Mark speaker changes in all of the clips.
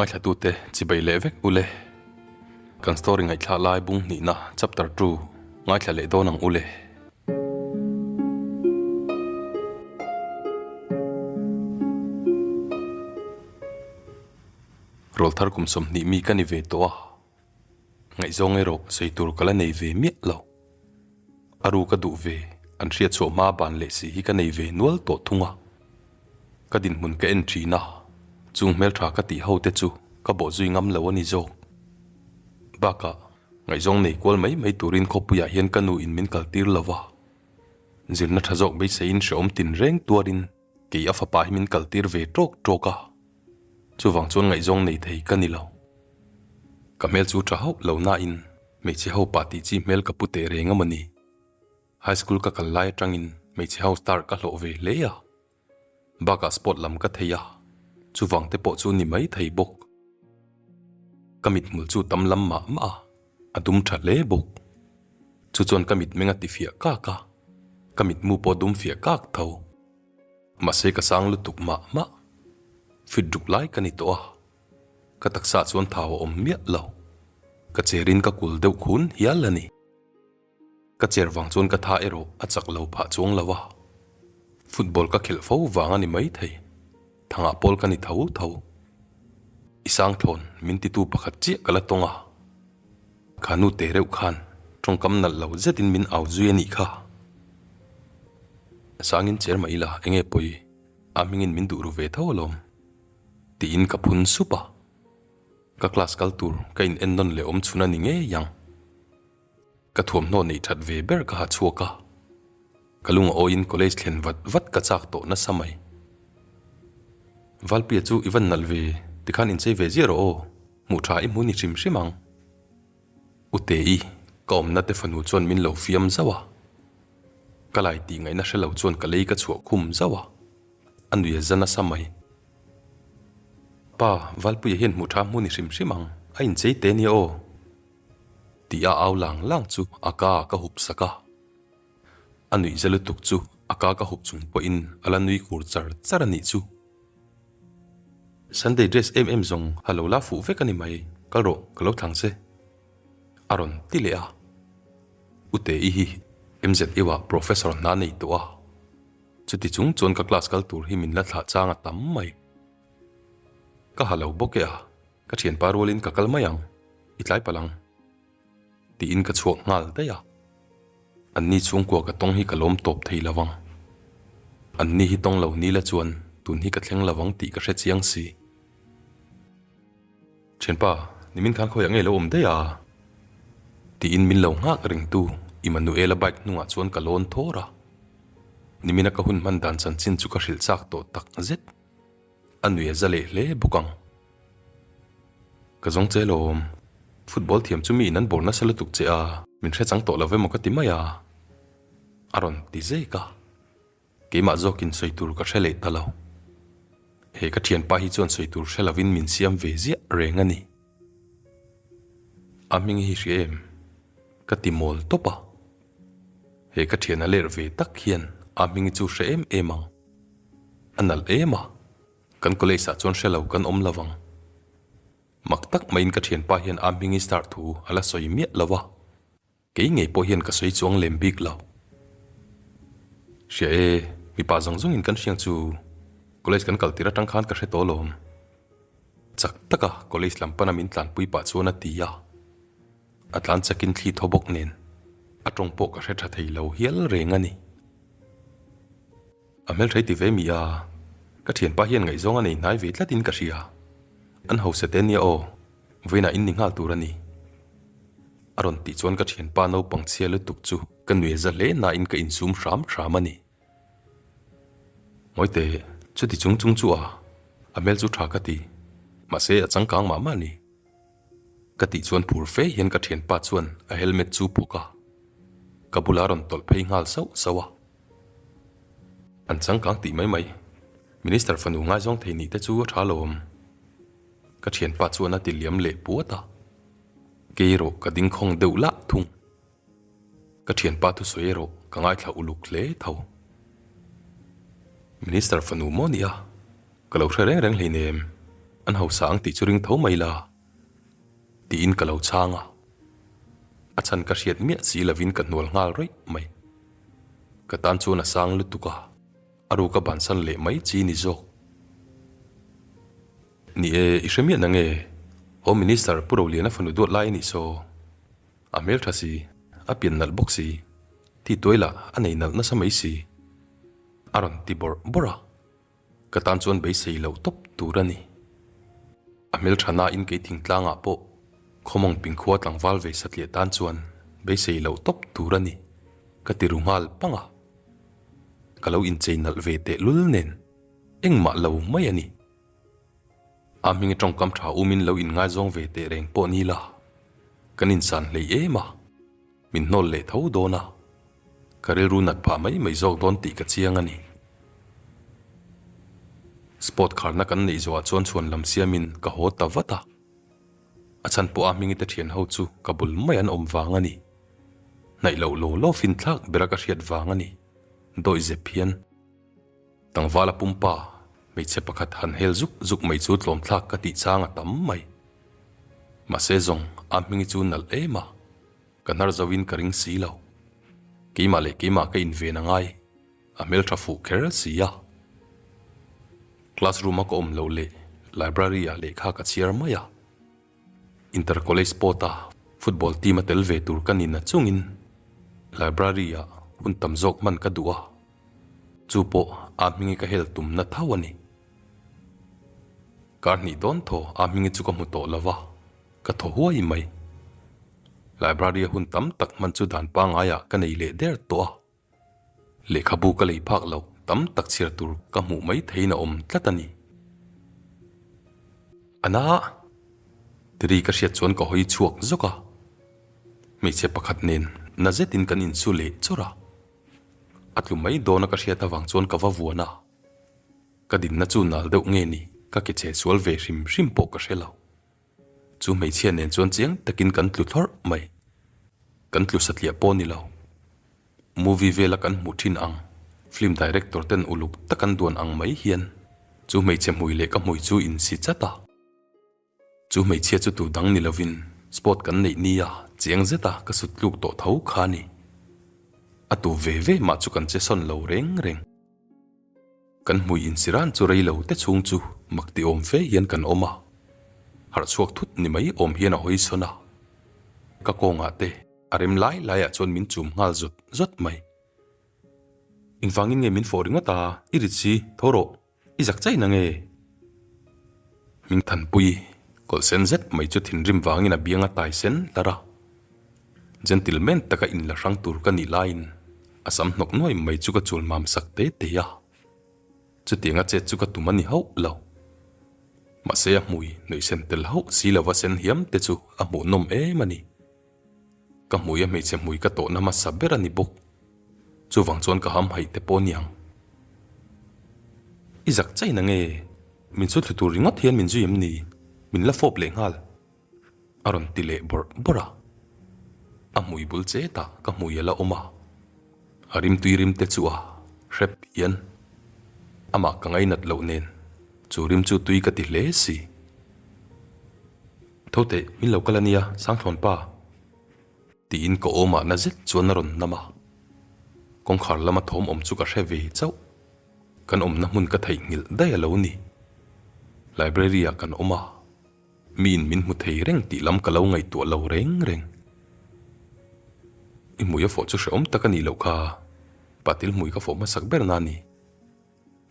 Speaker 1: Ngaithlatute chibai leh vek ule. Kan story ngaihthlah lai bung hnihna chapter ii ngaithla leh dawn ang ule. Rawlthar kum 20 mi ka ni ve tawh a, ngaihzawng erawh sawi tur ka la nei ve miah lo. A ru ka duh ve, an hriat chhuah hma ban leh si hi ka nei ve nual tawh thung a. Ka dinhmun ka en thin a, chung hmeltha ka tih ho te chu ka bawh zui ngam lo a ni zawk. Bakah, ngaihzawng nei kual mai mai turin khawpuiah hian ka nu in min kal tir lo va. Zirna tha zawk beiseiin hrehawm tin reng tuarin kei a fapa hi min kal tir ve tawk tawk a. Chuvang chuan ngaihzawng nei thei ka ni lo. Ka hmel chu tha hauh lo nain hmeichhe ho pah tih chi hmel ka pu teh reng a maw ni. High school ka kal lai atangin hmeichhe ho star ka hlawh ve hle a. Bakah sport lam ka thei a, chuvang te pawh chu ni mai thei bawk. Ka mithmul chu tam lam mah mah a, a dum tha hle bawk. Chu chuan ka mitmeng a ti fiah kak a, ka mitmu pawh dum fiah kak tho. Mahse ka sang lutuk mah mah. Fit ruk lai ka ni tawh a, ka taksa chuan thau a awm miah lo. Ka cherin ka kul deuh khun hial a ni. Ka cher vang chuan ka tha erawh a chak lo phah chuang lo a, football ka khelh fo vang a ni maithei. Thangah pawl ka ni tho tho. I sangthlawn min titu pakhat chiah ka la tawng a, kha nu te reuh khan tawngkam nalh lo zetin min au zui a nih kha. Sangin cher mah ila enge pawi a hmingin min duh ru ve tho alawm tiin ka phun sup a, ka class kal tur ka in en nawn leh awm chhun a ni ngei ang. Ka thuamhnaw neih that ve ber ka ha chhuak a, ka lung a awiin college thlen vat vat ka chak tawh nasa mai. Valpia chu i van nalh ve, tikhan inchei ve ziah rawh aw, hmuh tha i hmu ni hrim hrim ang. U Te-i, ka awmna te fanu chuan min lo fiam zauh a, ka lai tih ngaihna hre lo chuan ka lei ka chhuah khum zauh a, a nui a za nasa mai. Pa, Valpuia hian hmuh tha hmu ni hrim hrim ang, a inchei te nia aw. Tih a au lang lang chu a ka ka hup sak a. A nuih za lutuk chu a ka ka hup chung pawhin a la nui kur char char a nih chu. Sunday dress em em zawng ha lo la fuh vek a ni mai, kal rawh ka lo thlang che. A rawn ti leh a. U Te-i hi MZU ah professor hna nei tawh a. Chuti chung chuan ka class kal tur hi min la thlah chang a tam mai. Ka ha lo bawk e a. Ka thianpa rualin ka kal mai ang, i tlai palh ang. Tiin ka chhuak nghal daih a. Anni chhungkua ka tawng hi ka lawm tawp thei lo vang. Anni hi tawng lo ni la chuan tun hi ka thleng lo vang tih ka hre chiang si. Thianpa, nimin khan khawiah ngei lo awm daih a? Tiin min lo nghak ringtu Immanuela bike hnungah chuan ka lawn thawr a. Nimina ka hun hman dan chanchin chu ka hrilh chak tawh tak zet. A nui a za leh hle bawk ang. Ka zawng che lawm. Football thiam chu mi in an bawr nasa lutuk che a, min hre chang tawh lo ve maw ka ti mai a. A rawn ti zek a. Keimah zawkin sawi tur ka hre leh ta lo. He ka thianpa hi chuan sawi tur hre lovin min siam ve ziah reng a ni. A hming hi hria em? Ka ti mawl tawp a. He ka thian a lerh ve tak hian a hming chu hre em em ang. A nalh em a, kan college ah chuan hre lo kan awm lo vang. Mak tak maiin ka thianpa hian a hming i star thu a la sawi miah lo a, kei ngei pawh hian ka sawi chuang lem bik lo. Hria e, mipa zawng zawngin kan hriang chu college kan kal tir atang khan ka hre tawh lawm. Chak taka college lam pana min tlanpui pah chuan a ti a, a tlan chakin thli thaw bawk nen a tawng pawh ka hre tha thei lo hial reng a ni. A hmeltha i ti ve mi a, ka thianpa hian ngaihzawng a nei hnai ve tlatin ka hria. An hausa te nia aw, vawiinah in ni nghal tur a ni. A rawn tih chuan ka thianpa naupang chhia lutuk chu ka nui a za hle nain ka insum hram hram a ni. Mawite, chuti chung chung chu a, a hmel chu tha ka ti, mahse a changkang mah mah a ni. Ka tih chuan phur fe hian ka thianpa chuan a helmet chu phawk a, ka bula rawn tawlh phei nghal sauh sauh a. An changkang tih mai mai, Minister fanu ngaizawng thei nih te chu a tha lo awm. Ka thianpa chuan a ti liam leh puat a, kei erawh ka ding khawng deuh lah thung. Ka thianpa thusawi erawh ka ngaithla uluk hle tho. Minister fanu maw nia, ka lo hre reng reng hleinem. An hausa ang tih chu ring tho mai la, tiin ka lo chhang a. A chhan ka hriat miah si lovin ka hnual nghal rawih mai. Ka tan chuan a sang lutuk a, a ruka bansan leh mai chi ni zawk. Ni e, i hre miah nange, Home Minister Pu Roliana fanu duat lai a nih saw. A hmel tha si, a pian nalh bawk si, ti tuai lah a nei nalh nasa mai si, a rawn ti bawrh bawrh a. Ka tan chuan beisei loh tawp tur a ni. A hmeltha nain kei thingtlangah pawh khawmawng pingkhua tlangval ve satliah tan chuan beisei loh tawp tur a ni, ka ti ru nghal pang a. Ka lo inchei nalh ve tehlul nen engmah lo mai a ni. A hminga tawngkam tha umin lo inngaizawng ve teh reng pawh ni la, kan insan hlei em a, min hnawl leh tho dawn a, ka rilru nat phah mai mai zawk dawn tih ka chiang a ni. Sport kharna kan neih zawhah chuan chhuan lam siamin ka haw ta vat a, a chhan pawh a hmingi te thian ho chu ka bul mai an awm vang a ni. Hnaih loh law law finthlak bera ka hriat vang a ni, dawihzep hian. Tlangvala pumpa hmeichhe pakhat han hel zuk zuk mai chu tlawmthlak ka tih chang a tam mai. Mahse zawng a hmingi chu nalh em a, ka hnar zo in ka ring si lo. Keimah leh keimah ka inven a ngai, a hmeltha fuh kher si a. Class room a ka awm loh leh library ah lehkha ka chhiar mai a. Inter College Sport a football team a tel ve tur ka ni na chungin library ah hun tam zawk hman ka duh a, chu pawh a hmingi ka hel tumna tho a ni. Kar hnih dawn thaw a hmingi chu ka hmu tawh lo va, ka thaw huai mai. Library a hun tam tak hman chu dan pangaiah ka nei leh der tawh a. Lehkhabu ka lei phak loh tam tak chhiar tur ka hmuh mai theiin a awm tlat a ni. A na! Tiri ka hriat chuan ka hawi chhuak zawk a, hmeichhe pakhat nen na zetin kan insu leh chawrh a. A tlu mai dawna ka hriat avang chuan ka va vuan a, ka dinna chu nal deuh nge ni ka ke chhe sual ve hrim hrim pawh ka hre lo. Chu hmeichhia nen chuan chiang takin kan tlu thlawrh mai. Kan tlu satliah pawh ni lo. Movie vela kan hmuh thin ang, film director ten uluk tak an duan ang mai hian chu hmeichhe hmui leh ka hmui chu insi chat a. Chu hmeichhia chu tu dang ni lovin sport kan neih nia chiang zeta ka sut tluk tawh tho kha a ni. A tu ve ve mah chu kan che sawn lo reng reng. Kan hmui insiran chu rei lo te chhung chu mak ti awm fe hian kan awm a, harh chhuak thut ni mai awm hian a hawi sawn a. Ka kawngah te a rem lai laiah chuan min chum nghal zawt zawt mai. Engvangin nge min fawh ringawt a, i rit si, tho rawh, i zak chai na nge? Hmingthanpui kawlh sen zet mai chu thinrim vangin a biang a tai sen hlar a. Gentleman taka inla hrang tur ka nih laiin a sam hnawk nuai mai chu ka chul mam sak te te a. Chutianga chet chu ka tum a ni hauh lo. Mahse a hmui nuih sen tel hauh si lova sen hiam te chu a hmuhnawm em a ni. Ka hmui a hmeichhe hmui ka tawhna hmasa ber a ni bawk. Chuvang chuan ka hamhaih te pawh niang. I zak chai na nge? Min chu thlu tur ringawt hian min zui em ni? Min la fawp leh nghal. A rawn ti leh bawrh bawrh a. A hmui bul chetah ka hmui a la awm a. A rimtui rim te chu a hrep hian amah ka ngainat loh nen chu rim chu tui ka ti hle si. Tho teh, min lo kal a nia, Sangthlawn pa. Tiin ka awmah na zet chuan a rawn nam a. Kawngkhar lama thawm awm chu ka hre ve chauh. Kan awmna hmun ka theihnghilh daih a lo ni. Library ah kan awm a. Miin min hmu thei reng tih lam ka lo ngaihtuah lo reng reng. I hmui a fawh chu hrehawm tak a nih loh kha, patil hmui ka fawh hmasak ber na a ni.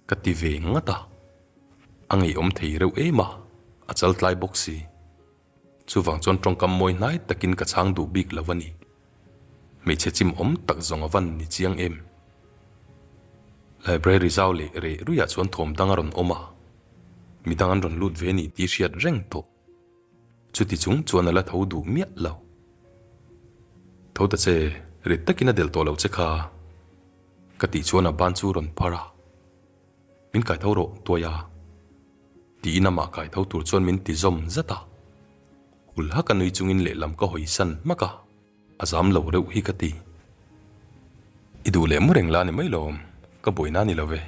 Speaker 1: Ka ti ve ngat a, a ngeiawm thei reuh em a, a chal tlai bawk si. Chuvang chuan tawngkam mawi hnai takin ka chhang duh bik lo a ni. Hmeichhe chim awm tak zawng a van ni chiang em. Library zau leh reh ruiah chuan thawm dang a rawn awm a, midang an rawn lut ve ni tih hriat reng tawh. Chuti chung chuan a la tho duh miah lo. Tho ta che, rit takin a delh tawh lo che kha. Ka tih chuan a ban chu rawn phar a, Min kai tho rawh tuai a. Tiin amah kai tho tur chuan min ti zawm zat a. Hul hak a nui chungin lehlam ka hawi san hmak a, a zam lo reuh hi ka ti. I duh leh mu reng la ni mai lawm, ka buaina ni lo ve.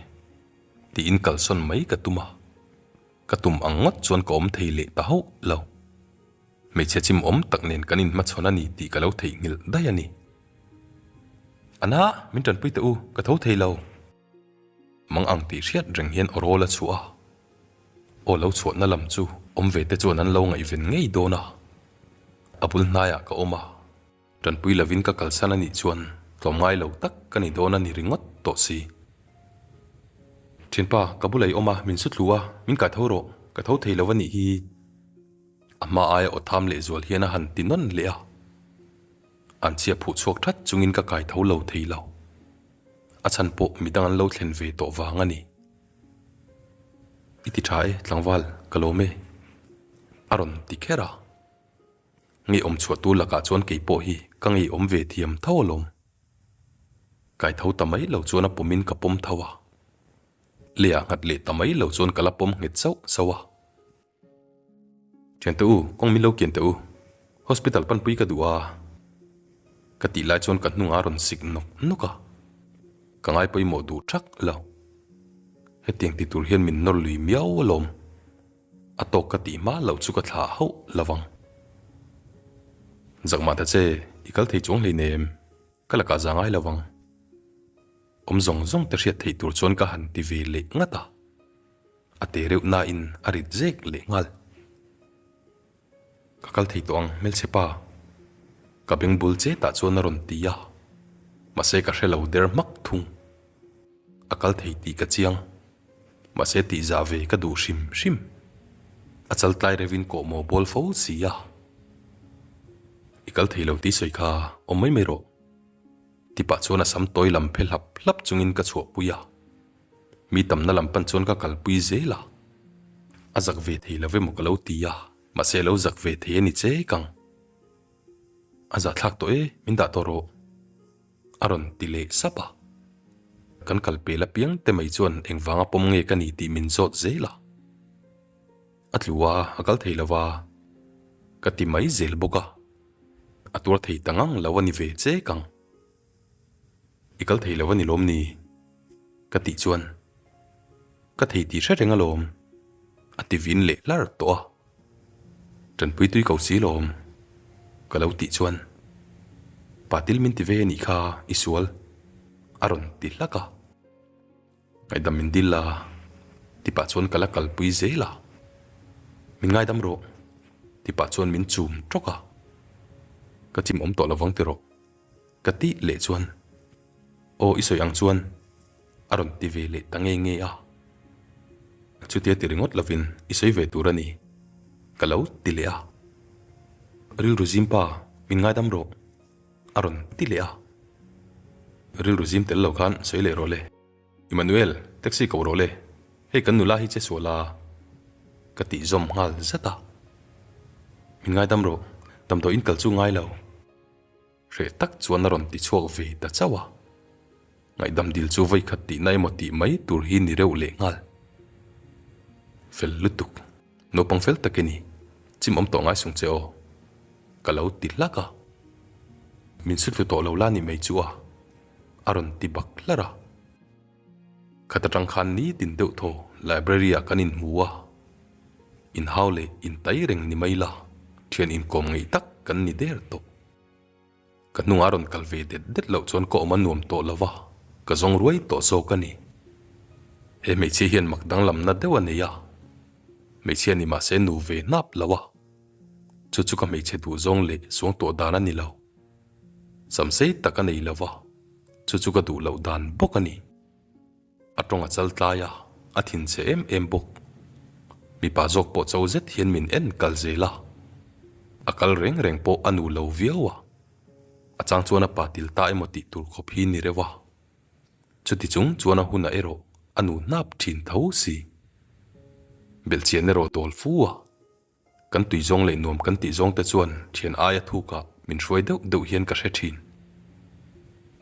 Speaker 1: Tiin kalsawn mai ka tum a. Ka tum ang ngawt chuan ka awm thei leh ta hauh lo. Hmeichhe chim awm tak nen kan inhmachhawn a ni tih ka lo theihnghilh daih a ni. Ana, min tanpui teh u, ka tho thei lo. Mang ang tih hriat reng hian aw rawl a chhuah a. Aw lo chhuahna lam chu awm ve te chuan an lo ngaihven ngei dawn a. A bul hnaiah ka awm a. Tanpui lovin ka kalsan a nih chuan tlawmngai lo tak ka ni dawn a ni ringawt tawh si. Thianpa, ka bula i awm a, min su thlu a, min kai tho rawh, ka tho thei lo a nih hi. A hma aia aw tham lehzual hian a han ti nawn leh a. An chhia phuh chhuak that chungin ka kai tho lo thei lo. A chhan pawh midang an lo thlen ve tawh vang a ni. I ti tha e, tlangval, ka lawm e, a rawn ti kher a. Ngeiawm chhuah tur lakah chuan kei pawh hi ka ngeiawm ve thiam tho alawm. Kai tho ta mai lo chuan a pawmin ka pawm tho a. Leiah nghat leh ta mai lo chuan ka la pawm nghet sauh sauh a. Thiante u, kawng min lo kian teh u. Hospital panpui ka duh a. Ka tih lai chuan ka hnungah a rawn sik nawk nawk a. Ka ngai pawimawh duh thak lo. Hetiang ti tur hian min nawr lui miau alawm. A tawk ka tih hma loh chu ka thlah hauh lo vang. Zakmah ta che, i kal thei chuang hleinem, ka lakah za ngai lo vang. Awm zawng zawng te hriat theih tur chuan ka han ti ve leh ngat a, a te reuh nain a rit zek leh nghal. Ka kal thei tawh ang hmelchhe pa. Ka beng bul chetah chuan a rawn ti a, mahse ka hre lo der hmak thung. A kal thei tih ka chiang, mahse tih zah ve ka duh hrim hrim. A chal tlai reuhin kawhmawh bawl fo si a. I kal thei lo tih sawi kha awm mai mai rawh. Tipah chuan a sam tawi lam phe hlap hlap chungin ka chhuahpui a. Mi tamna lam pan chuan ka kalpui zel a. A zak ve thei lo emaw ka lo ti a, mahse a lo zak ve thei a ni che kang. A zahthlak tawh e, min dah tawh rawh. A rawn ti leh sap a. Kan kal pel apiang te mai chuan engvanga pawm nge ka ni tih min zawt zel a. A tlu a, a kal thei lo va, ka ti mai zel bawk a. A tuar thei ta ngang lo a ni ve che kang. I kal thei lo a ni lawm ni? Ka tih chuan, Ka thei tih hre reng alawm, a ti vin leh hlar tawh a. Tanpui tui ko si lawm, ka lo tih chuan, Patil min ti ve a nih kha i sual, a rawn ti hlak a. Ngaihdam min dil la, ti pah chuan ka la kalpui zel a. Min ngaidam rawh, ti pah chuan min chum tawk a. Ka chim awm tawh lovang ti rawh. Ka tih leh chuan, Aw i sawi ang chuan a rawn ti ve leh ta nge nge a. Chutia ti ringawt lovin i sawi ve tur a ni, ka lo ti leh a. Rilru zim pa, min ngaidam rawh, a rawn ti leh a. Rilru zim tel lo khan sawi leh rawh le. Emmanuel, taxi koh rawh le, hei kan nula hi che sual a, ka tih zawm nghal zat a. Min ngaidam rawh, damdawiin kal chu ngai lo. Hreh tak chuan a rawn ti chhuak ve ta chauh a. Ngaihdam dil chu vawi khat tihna emaw tih mai tur hi ni reuh leh nghal. Fel lutuk. Naupang fel tak i ni. Chim awm tawh ngai sung che aw. Ka lo ti hlak a. Min su thlu tawh lo la ni mai chu a. A rawn ti bak hlar a. Khat atang khan nitin deuh thaw library ah kan inhmu a. Inhau leh intai reng ni mai la, thian inkawm ngeih tak kan ni der tawh. Ka hnungah rawn kal ve det det loh chuan ka awm a nuam tawh lo va, ka zawng ruai tawh zawk a ni. He hmeichhia hian mak danglamna deuh a nei a, hmeichhia ni mahse nu ve hnap lo a, chu chu ka hmeichhe duh zawng leh suang tawh dan a ni lo. Sam sei tak a nei lo va, chu chu ka duh loh dan bawk a ni. A tawng a chal tlai a, a thin chhe em em bawk. Mipa zawk pawh cho zet hian min en kal zel a. A kal reng reng pawh a nu lo viau a. A chang chuan a pa til ta emaw tih tur khawp hi ni reuh a. Chuti chung chuan a hunah erawh a nu hnap thin tho si. Belhchian erawh dawl fu a. Kan tui zawng leh nuam kan tih zawng te chuan thian aia thukah min hruai deuh deuh hian ka hre thin.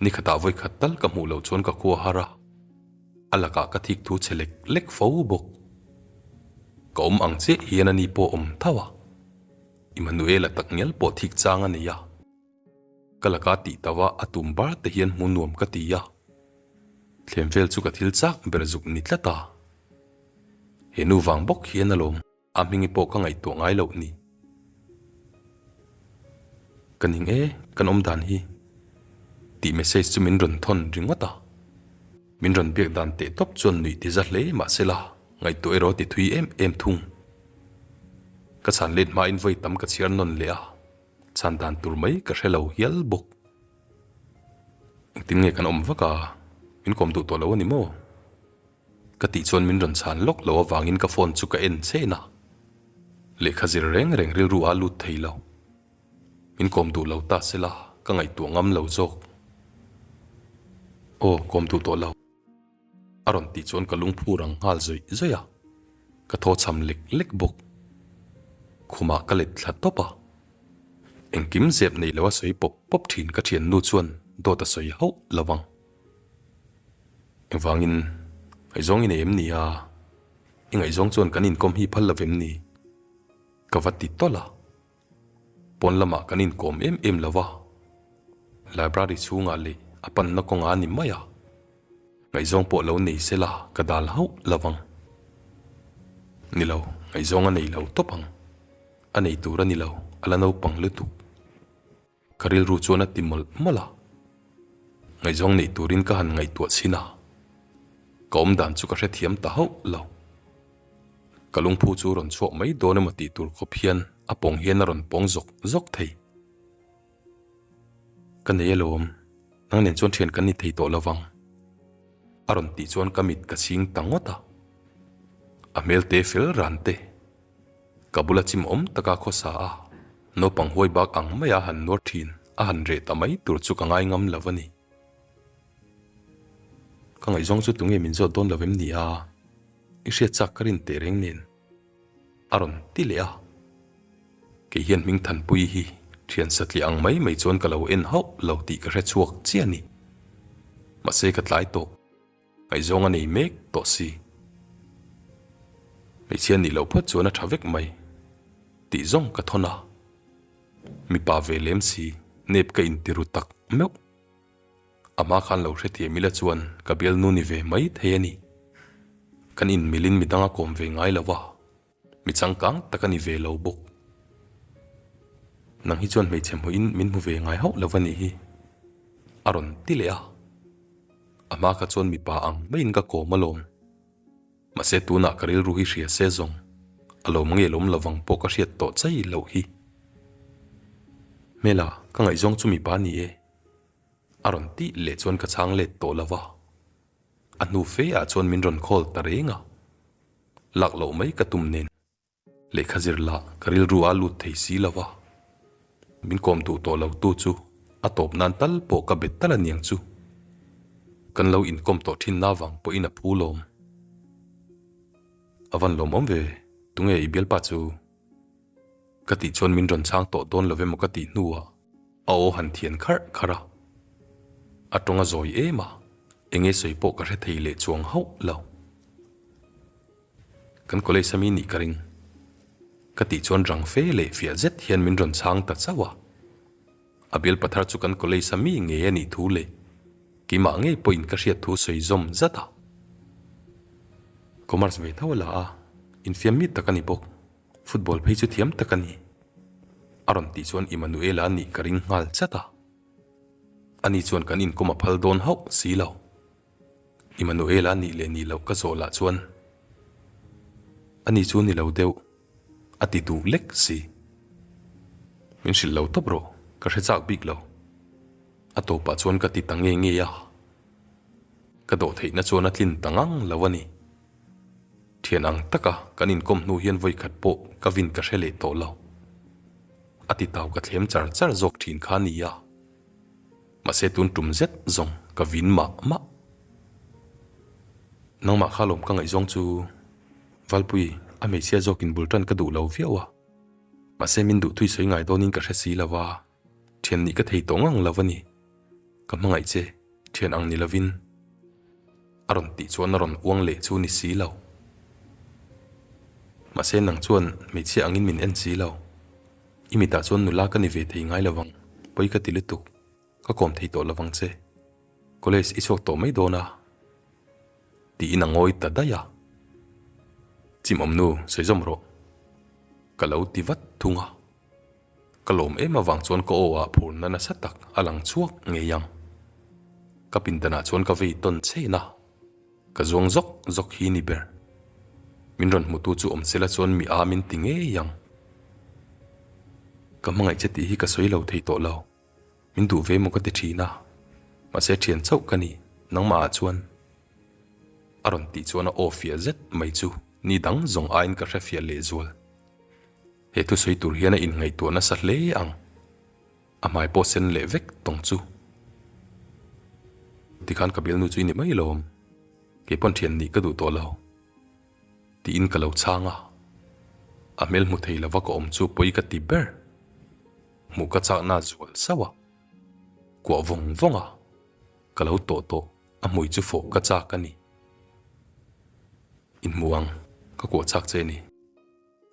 Speaker 1: Ni khatah vawi khat tal ka hmuh loh chuan ka khua har a, a lakah ka thik thu che lek lek fo bawk. Ka awm ang chiah hian ani pawh awm tho a, Immanuela tak ngial pawh thik chang a nei a. Ka laka tih tauh a a tum bar te hian hmu nuam ka ti a, thlem vel chu ka thil chak ber zuk ni tlat a. He nu vang bawk hian alawm a hmingi pawh ka ngaihtuah ngai loh ni. Ka ning e, kan awm dan hi. Tih message chu min rawn thawn ringawt a. Min rawn biak dan teh tawp chuan nuih ti za hle mahsela ngaihtuah erawh a ti thui em em thung. Ka chhan let hmain vawi tam ka chhiar nawn leh a, chhan dan tur mai ka hre lo hial bawk. Engtin nge kan awm vak a, min kawm duh tawh lo a ni maw? Ka tih chuan min rawn chhan lawk lo avangin ka phone chu ka en chen a, lehkha zir reng reng rilru a lut thei lo. Min kawm duh lo ta sela ka ngaihtuah ngam lo zawk. Aw, kawm duh tawh lo. A rawn tih chuan ka lungphu rang nghal zawih zawih a, ka thaw cham lek lek bawk. Khumah ka let thla tawp a, engkim zep nei lo a sawi pawp pawp thin ka thiannu chuan dawt a sawi hauh lo vang. Engvangin ngaihzawng i nei em ni a? I ngaihzawng chuan kan inkawm hi phal lo vem ni? Ka va ti tawlh a. Pawn lamah kan inkawm em em lo va, library chhungah leh a panna kawngah a ni mai a. Ngaihzawng pawh lo nei se la ka dal hauh lo vang. Ni lo, ngaihzawng a nei lo tawp ang. A nei tur a ni lo, a la naupang lutuk. Ka rilru chuan a ti mawlh mawlh a, ngaihzawng neih turin ka han ngaihtuah chhin a, ka awm dan chu ka hrethiam ta hauh lo. Ka lungphu chu rawn chhuak mai dawn emaw tih tur khawp hian a pawng hian a rawn pawng zawk zawk thei. Ka nei alawm, nang nen chuan thian kan ni thei tawh lo vang, a rawn tih chuan ka mit ka chhing ta ngawt a, a hmel te fel ran te. Ka bula chim awm taka khawsa a, naupang huai bak ang maia han nuar thin a han reh ta mai tur chu ka ngai ngam lo a ni. Ka ngaihzawng chu tunge min zawt dawn lo em ni a, i hriat chak ka rin teh reng nen a rawn ti leh a. Kei hian hming Thanpui hi thian satliah ang mai mai chuan ka lo en hauh lo tih ka hre chhuak chiah a ni. Mahse ka tlai tawh. Ngaihzawng a nei mek tawh si. Hmeichhia nih loh phawt chuan a tha vek mai tih zawng ka thawn a. Mipa ve lem si nep ka inti ru tak meuh. A hma khan lo hrethiam ila chuan ka bialnu ni ve mai thei a ni. Kan inmilin midang a kawm ve ngai lo va. Mi changkang tak a ni ve lo bawk. Nang hi chuan hmeichhe hmuhin min hmu ve ngai hauh lo va nih hi, a rawn ti leh a. A hma kha chuan mipa ang maiin ka kawm alawm. Mahse tunah ka rilru hi hria se zawng, a lawm nge lawm lovang pawh ka hriat tawh chai loh hi. Hmela, ka ngaihzawng chu mipa ni e, a rawn tih leh chuan ka chhang let tawh lo va. A hnu fe ah chuan min rawn call ta reng a. Lak loh mai ka tum nen lehkha zir lah ka rilru a lut thei si lo va, min kawm duh tawh lo tu chu a tawp nan tal pawh ka bet tal aniang chu. Kan lo inkawm tawh thin na vang pawhin a phu lawm. A van lawmawm ve, tunge i bialpa chu? Ka tih chuan min rawn chhang tawh dawn lo emaw ka tih hnuah a aw han thian kharh kharh a. A tawng a zawi em a, enge sawi pawh ka hre thei leh chuang hauh lo. Kan college ami nih ka ring. Ka tih chuan rang fe leh fiah zet hian min rawn chhang ta chauh a. A bial pathar chu kan college ami ngei a nih thu leh keimah ngei pawhin ka hriat thu sawi zawm zat a. Commerce ve tho a la a, infiam mi tak a ni bawk. Football phei chu thiam tak a ni. A rawn tih chuan Immanuela a nih ka ring nghal chat a. Ani chuan kan inkawm a phal dawn hauh si lo. Immanuela nih leh nih loh ka zawh lah chuan ani chu ni lo deuh a ti duh lek si. Min hrilh lo tawp rawh, ka hre chak bik lo. A tawpah chuan ka ti ta nge nge a. Ka dawh theihna chuan a tlin ta ngang lo a ni. Thian ang taka kan inkawm hnu hian vawikhat pawh ka vin ka hre leh tawh lo. A ti tau ka thlem char char zawk thin kha a nia. Mahse tun tum zet zawng ka vin mah mah. Nangmah kha lawm ka ngaihzawng chu Valpui a hmeichhia zawkin bul tan ka duh lo viau a. Mahse min duh thui sawi ngai dawnin ka hre si lo va, thian nih ka thei tawh ngang lo a ni. Ka hmangaih che, thian ang ni lovin. A rawn tih chuan a rawn uang leh chu ni si lo. Mahse nang chuan hmeichhia angin min en si lo. I mitah chuan nula ka ni ve thei ngai lovang, pawi ka ti lutuk, ka kawm thei tawh lovang che. College i chhuak tawh mai dawn a? Tiin a ngawi ta daih a. Chimawm nu, sawi zawm rawh. Ka lo ti vat thung a. Ka lawm em avang chuan ka aw ah phurna nasa tak a lang chhuak ngei ang. Ka pindanah chuan ka vei tawn chhen a, ka zuang zawk zawk hi ni ber. Min rawn hmutu chu awm sela chuan mi a min ti ngei ang. Ka hmangaih che tih hi ka sawi lo thei tawh lo. Min duh ve maw ka ti thin a, mahse thian chauh ka ni, nangmah ah chuan. A rawn tih chuan a aw fiah zet mai chu ni dang zawng aiin ka hre fiah lehzual. He thusawi tur hian a inngaihtuah nasa hle ang. A hmai pawh sen leh vek tawng chu. Tikhan ka bialnu chu i ni mai lawm. Kei pawn thian nih ka duh tawh lo. Tiin ka lo chhang a. A hmel hmu thei lova ka awm chu pawi ka ti ber. Hmuh ka chakna zual sauh a. Kuah vawng vawng a. Ka lo tawh tawh a hmui chu fawh ka chak a ni. Inhmu ang, ka kuah chak che ni.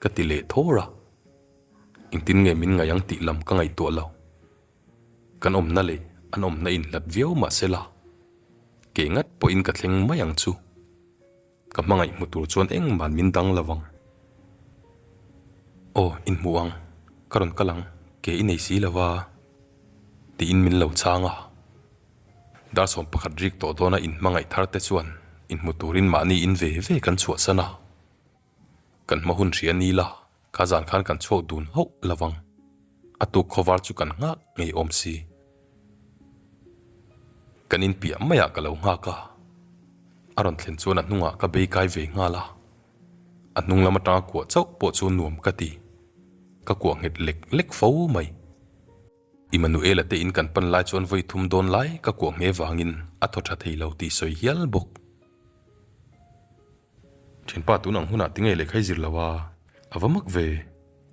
Speaker 1: Ka ti leh thawr a, engtin nge min ngaih ang tih lam ka ngaihtuah lo. Kan awmna leh an awmna inhlat viau mah sela, ke ngat pawhin ka thleng mai ang chu. Ka hmangaih hmu tur chuan engmah min dang lo ang. Aw, inhmuh ang, ka rawn kal ang, ke i nei si lo va, tiin min lo chhang a. Dar 11 rik tawh dawna inhmangaih thar te chuan inhmu turin mahni in ve ve kan chhuahsan a. Kan hma hun hria ni la, kha zan khan kan chhuak dun hauh lo vang. A tuk khawvar chu kan nghak ngei awm si. Kan inpiah maiah ka lo nghak a, a rawn thlen chuan a hnungah ka bei kai ve nghal a. A hnung lam atanga kuah chauh pawh chu nuam ka ti. Ka kuah nghet lek lek fo mai. Immanuela te in kan pan lai chuan vawi thum dawn lai ka kuah nghe vangin a thaw tha thei lo tih sawi hial bawk. Thianpa tun ang hunah tinge lehkha i zir lo a, a va mak ve,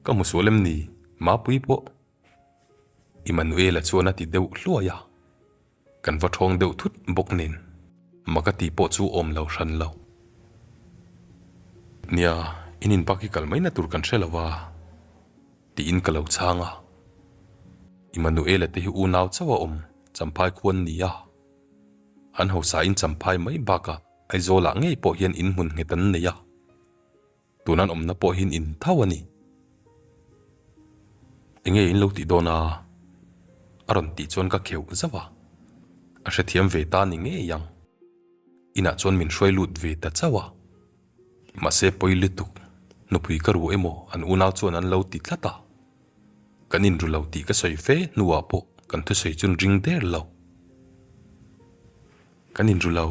Speaker 1: ka hmu sual em ni, Mapui pawh. Immanuela chuan a ti deuh hluai a, kan va thawng deuh thut bawk nen, mak a ti pawh chu awm lo hran lo. Nia, in inbak hi kal mai na tur kan hre lo a, tiin ka lo chhang a. Immanuela te hi unau chauh a awm, Champhai khuan ni a. An hausain Champhai mai bakah Aizawlah ngei pawh hian in hmun nghet an nei a, tun an awmna pawh hian in tho a ni. Enge in lo tih dawn a? A rawn tih chuan ka kheuh zauh a, a hrethiam ve ta ni ngei ang. Inah chuan min hruai lut ve ta chauh a, mahse pawi lutuk, nupui ka ru emaw an unau chuan an lo ti tlat a. Kan inru lo tih ka sawi fe hnuah pawh kan thusawi chu ring der lo. Kan inru lo,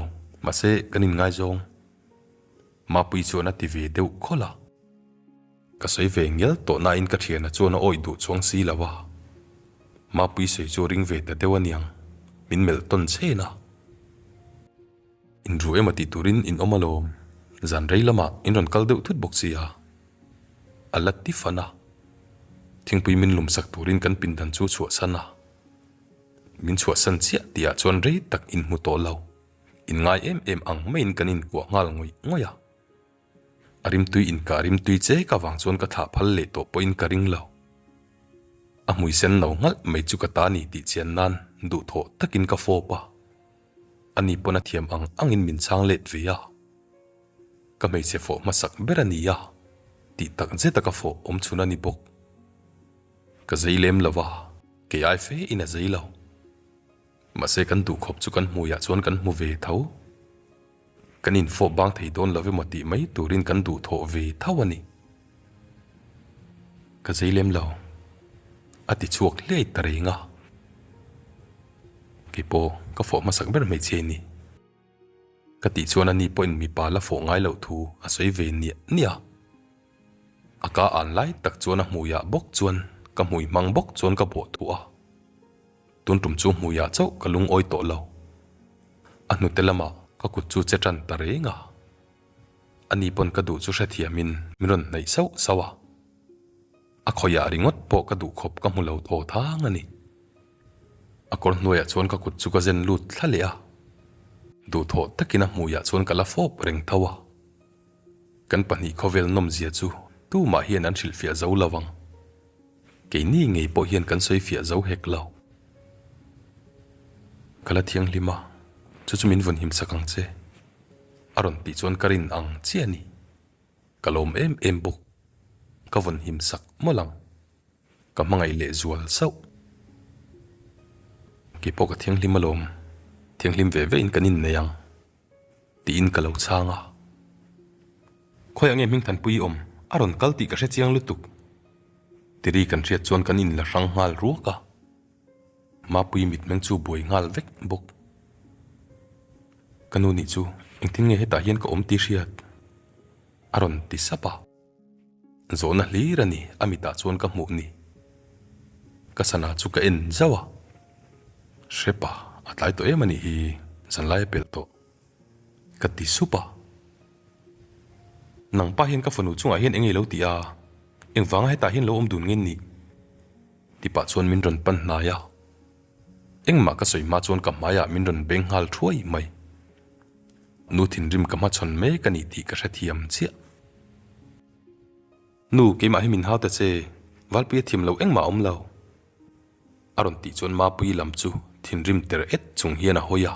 Speaker 1: mahse kan inngaizawng. Mapui chuan a ti ve deuh khawlh a. Ka sawi ve ngial tawh nain ka thiana chuan a awih duh chuang si lo a. Mapui sawi chu a ring ve ta deuh aniang, min melh tawn chhen a. Inru emaw tih turin in awm alawm, zan rei lamah in rawn kal deuh thut bawk si a. A la ti fan a. Thingpui min lum sak turin kan pindan chu chhuahsan a. Min chhuahsan chiah tihah chuan rei tak inhmu tawh lo. Inngai em em ang maiin kan inkuah nghal ngawih ngawih a. A rimtui inkah rimtui chek avang chuan ka thlah phal leh tawh pawhin ka ring lo. A hmui sen no nghalh mai chu ka ta ni tih chian nan duhthawh takin ka fawp a. Ani pawn a thiam ang angin min chhang let ve a. Ka hmeichhe fawh hmasak ber a ni a, tih tak zeta ka fawh awm chhun a ni bawk. Ka zei lem lo a, kei ai fe in a zei lo. Mahse kan duh khawp chu kan hmuiah chuan kan hmu ve tho. Kan infawh bang thei dawn lo emaw tih mai turin kan duhthawh ve tho a ni. Ka zei lem lo, a ti chhuak hliai ta reng a. Kei pawh ka fawh hmasak ber hmeichhia i ni. Ka tih chuan ani pawhin mipa la fawh ngai loh thu a sawi ve niah niah a. A ka an lai tak chuan a hmuiah bawk chuan ka hmui hmang bawk chuan ka bawh thuah a. Tun tum chu hmuiah chauh ka lungawi tawh lo. A hnute lamah ka kut chu che tan ta reng a. Ani pawn ka duh chu hrethiamin min rawn hnaih sauh sauh a. A khawiah ringawt pawh ka duh khawp ka hmu lo thaw thang a ni. A kawr hnuaiah chuan ka kut chu ka zen lut thla leh a. Duhthawh takin a hmuiah chuan ka la fawp reng tho a. Kan pahnih khawvel nawmzia chu tumah hian an hrilhfiah zo lo ang. Keini ngei pawh hian kan sawifiah zo hek lo. Ka la thianghlim a, chu chu min vawn himsak ang che. A rawn tih chuan ka rin ang chiah a ni. Ka lawm em em bawk. Ka vawn him sak mawlh ang. Ka hmangaih leh zual sauh. Kei pawh ka thianghlim alawm. Thianghlim ve ve in kan innei ang. Tiin ka lo chhang a. Khawiah nge Hmingthanpui i awm? A rawn kal tih ka hre chiang lutuk. Tiri kan hriat chuan kan inla hrang nghal ruak a. Mapui mitmeng chu buai nghal vek bawk. Ka nu nih chu engtin nge hetah hian ka awm tih hriat? A rawn ti sap a. Zawhna hlir a ni a mitah chuan ka hmuh ni. Ka sana chu ka en zauh a. Hrepa, a tlai tawh em a nih hi, zanlai a pelh tawh. Ka ti sup a. Nang pa hian ka fanu chungah hian eng nge lo ti a? Engvanga hetah hian lo awm dun nge ni? Ti pah chuan min rawn pan hnai a. Engmah ka sawi hma chuan ka hmaiah min rawn beng nghal thuai mai. Nu thinrim ka hmachhawn mek a ni tih ka hrethiam chiah. Nu, keimah hi min hau ta che, Valpui a thiam lo engmah a awm lo. A rawn tih chuan Mapuii lam chu thinrim ter et chung hian a hawi a.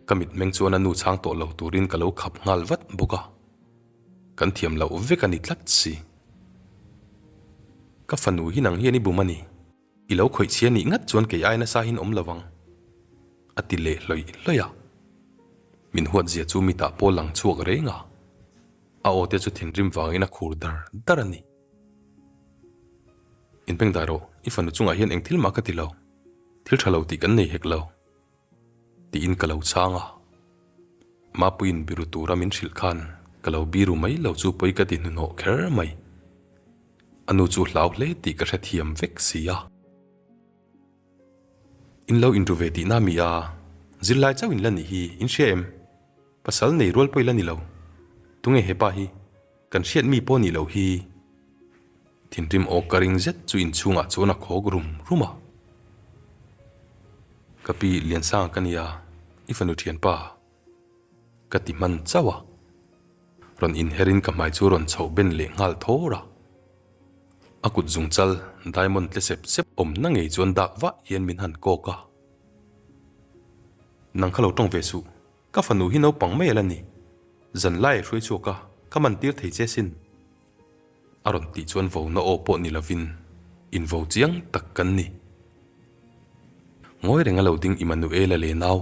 Speaker 1: Ka mitmeng chuan a nu chhang tawh lo turin ka lo khap nghal vat bawk a. Kan thiam loh vek a ni tlat si. Ka fanu hi nang hian i bum a ni. I lo khawih chhia nih ngat chuan kei ai nasa hin awm lo ang, a ti leh hlawih hlawih a. Min huat zia chu mitah pawh lang chhuak reng a. A aw te chu thinrim vangin a khur dar dar a ni. Inpeng dai rawh, i fanu chungah hian eng thil mah ka ti lo. Thil tha lo tih kan nei hek lo. Tiin ka lo chhang a. Mapuiin biru tura min hrilh khan ka lo biru mai lo chu pawi ka ti hnuhnawh kher mai. A nu chu hlau hle tih ka hrethiam vek si a. In lo inru ve tihna mi a, zirlai chauh in la nih hi in hria em? Pasal nei rual pawh i la ni lo. Tunge hepa hi? Kan hriat mi pawh nih loh hi. Thinrim aw ka ring zet chu inchhungah chuan a khawk rum rum a. Ka pi Liansanga ka nia, i fanu thianpa. Ka ti hman chauh a. Rawn inherin ka hmai chu rawn chhoh ben leh nghal thawr a. A kut zung chal diamond tle sep sep awmna ngei chuan dak vah hian min han kawk a. Nang kha lo tawng ve suh. Ka fanu hi naupang mai a la ni. Zan lai a hruai chhuak a, ka man tir thei che sin. A rawn tih chuan vona aw pawh ni lovin invo chiang tak kan ni. Ngawi reng a lo ding Immanuela leh nau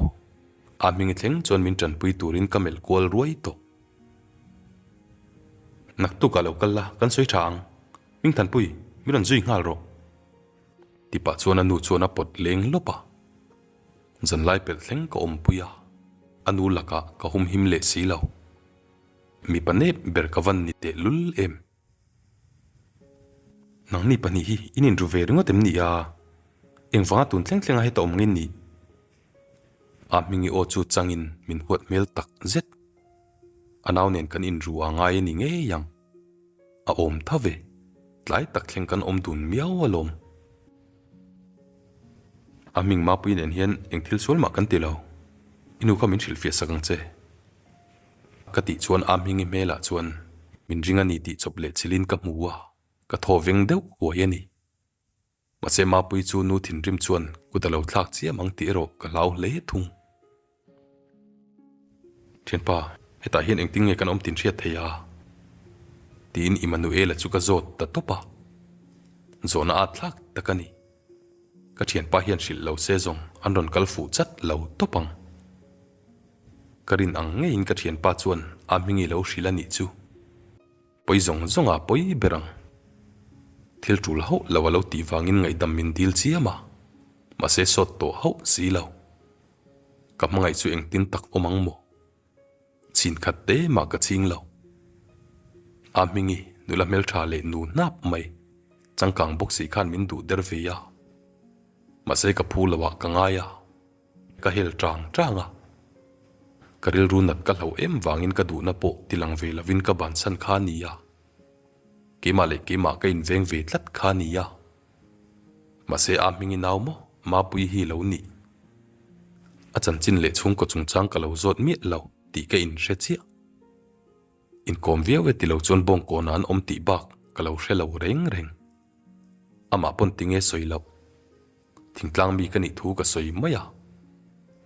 Speaker 1: a hming thleng chuan min tanpui turin ka melh kual ruai tawh. Naktuk ah lo kal la, kan sawi tha ang. Hmingthanpui, min rawn zui nghal rawh. Tipah chuan a nu chuan a pawt leng lawp a. Zanlai pelh thleng ka awmpui a, a nu lakah ka humhim leh si lo. Mipa nep ber ka van ni teh lul em? Nangni pahnih hi in inru ve ringawt em ni a? Engvanga tun thleng thlenga heta awm nge ni? A hmingi aw chu changin min huat hmel tak zet. A nau nen kan inru a ngai a ni ngei ang. A awm tha ve, tlai tak thleng kan awm dun miau alawm. A hming Mapui nen hian eng thil sual mah kan ti lo. I nu kha min hrilhfiah sak ang che. Ka tih chuan a hmingi hmelah chuan min ring a ni tih chawp leh chilhin ka hmu a, ka thaw veng deuh huai a ni. Mahse Mapui chu nu thinrim chuan kut a lo thlak chiam ang tih erawh ka hlau hle thung. Thianpa, hetah hian engtin nge kan awm tin hriat thei a? Tiin Immanuela chu ka zawt ta tawp a. Zawhna at thlak tak a ni. Ka thianpa hian hrilh lo se zawng an rawn kal fuh chat lo tawp ang. Ka rin ang ngeiin ka thianpa chuan a hmingi lo hrilh a nih chu. Pawi zawng zawng a pawi ber ang. Thil tul hauh lo a lo tih vangin ngaihdam min dil chiam a, mahse sawt tawh hauh si lo. Ka hmangaih chu engtin tak awm ang maw? Chin khat te mah ka ching lo. A hmingi nula hmeltha leh nu hnap mai, changkang bawk si khan min duh der ve a. Mahse ka phu lo ah ka ngai a, ka hel tang tang a. Ka rilru nat ka hloh em vangin ka duhna pawh tilang ve lovin ka bansan kha a ni a. Keimah leh keimah ka inveng ve tlat kha a ni a. Mahse a hmingi nau maw Mapuii hi lo nih. A chanchin leh chhungkaw chungchang ka lo zawt miah lo tih ka inhre chiah. Inkawm viau e ti lo chuan bawngkawn ah an awm tih bak ka lo hre lo reng reng. Amah pawn tinge sawi loh. Thingtlang mi ka nih thu ka sawi mai a.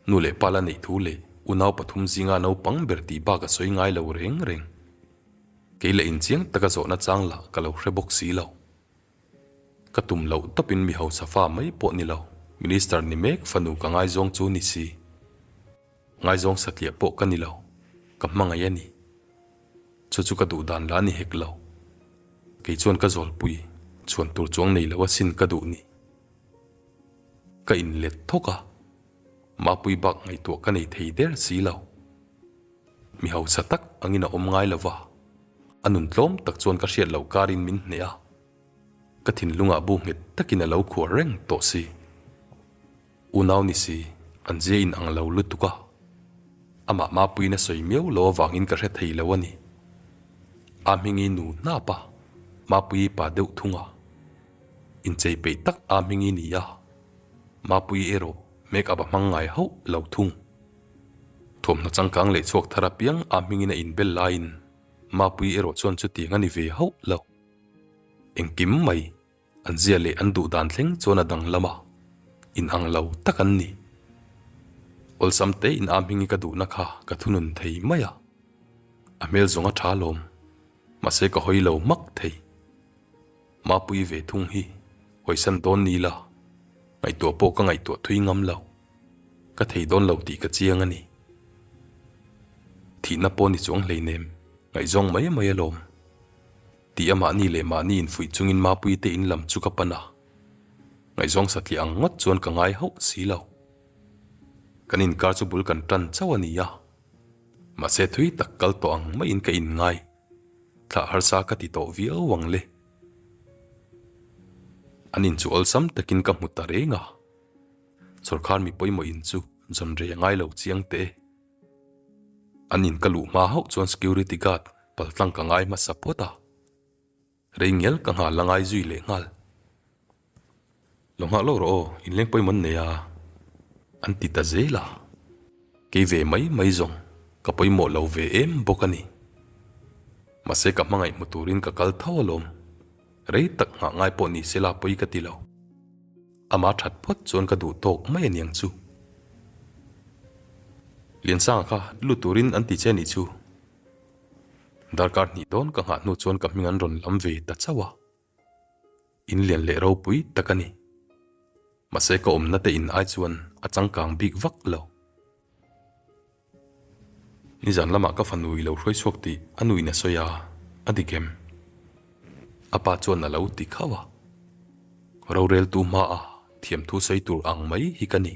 Speaker 1: Nu leh pa la neih thu leh unau pathum zinga naupang ber tih bak a sawi ngai lo reng reng. Kei leh inchiang taka zawhna chang lah ka lo hre bawk si lo. Ka tum loh tawpin mi hausa fa mai pawh ni lo, Minister ni mek fanu ka ngaizawng chu ni si. Ngaizawng satliah pawh ka ni lo, ka hmangaih a ni. Chu chu ka duh dan la ni hek lo. Kei chuan ka zawlpui chhuan tur chuang nei lo asin ka duh ni. Ka inlet thawk a, Mapui bak ngaihtuah ka nei thei der si lo. Mi hausa tak angin a awm ngai lo va, a nun tlawm tak chuan ka hriat loh karin min hneh a, ka thinlungah bu nghet takin a lo khuar reng tawh si. Unau ni si, an zia in ang lo lutuk a, amah Mapuiin a sawi miau lo avangin ka hre thei lo a ni. A hmingi nu hnap a, Mapuii pa deuh thung a, inchei peih tak a hmingi ni a, Mapuii erawh make up a hmang ngai hauh lo thung. Thawmhnaw changkang leh chhuak thar apiang a hmingin a inbel laiin Mapuii erawh chuan chutiang a ni ve hauh lo. Engkim mai an zia leh an duh dan thleng chuan a danglam a, inang lo tak an ni. Awlsam tein a hmingi ka duhna kha ka thunun thei mai a, a hmel zawng a tha lawm, mahse ka hawi lo hmak thei. Mapuii ve thung hi hawisan dawn ni la, ngaihtuah pawh ka ngaihtuah thui ngam lo. Ka thei dawn lo tih ka chiang a ni. Thihna pawh ni chuang hleinem, ngaihzawng mai mai alawm. Tih a mahni leh mahni infuih chungin Mapuii te in lam chu ka pan a. Ngaihzawng satliah ang ngawt chuan ka ngai hauh si lo. Kan inkar chu bul kan tan chauh a ni a. Mahse thui tak kal tawh ang maiin ka inngai. Thlah harsa ka ti tawh viau ang le. An in chu awlsam takin ka hmu ta reng a. Sawrkar mi pawimawh in chu zawn rei a ngai lo chiang teh e. An in ka luh hma hauh chuan security guard paltlang ka ngai hmasa phawt a. Rei ngial ka nghal la ngai zui leh nghal. Lo nghah lo rawh aw, inleng pawimawh an nei a, an ti ta zel a. Kei ve mai mai zawng ka pawimawh lo ve em bawk a ni. Mahse ka hmangaih hmu turin ka kal tho alawm. Rei tak nghah ngai pawh ni se la pawi ka ti lo. Ama that phawt chuan ka duh tawk mai aniang chu. Liansanga kha lut turin an ti che nih chu. Darkar hnih dawn ka nghah hnu chuan ka hming an rawn lam ve ta chauh a. In lian leh ropui tak a ni. Mahse ka awmna te in ai chuan a changkang bik vak lo. Nizan lamah ka fanu i lo hruai chhuak tih a nuin a sawi a, a dik em? A pa chuan a lo ti khauh a. Roreltu hmaa thiamthu sawi tur ang mai hi ka ni.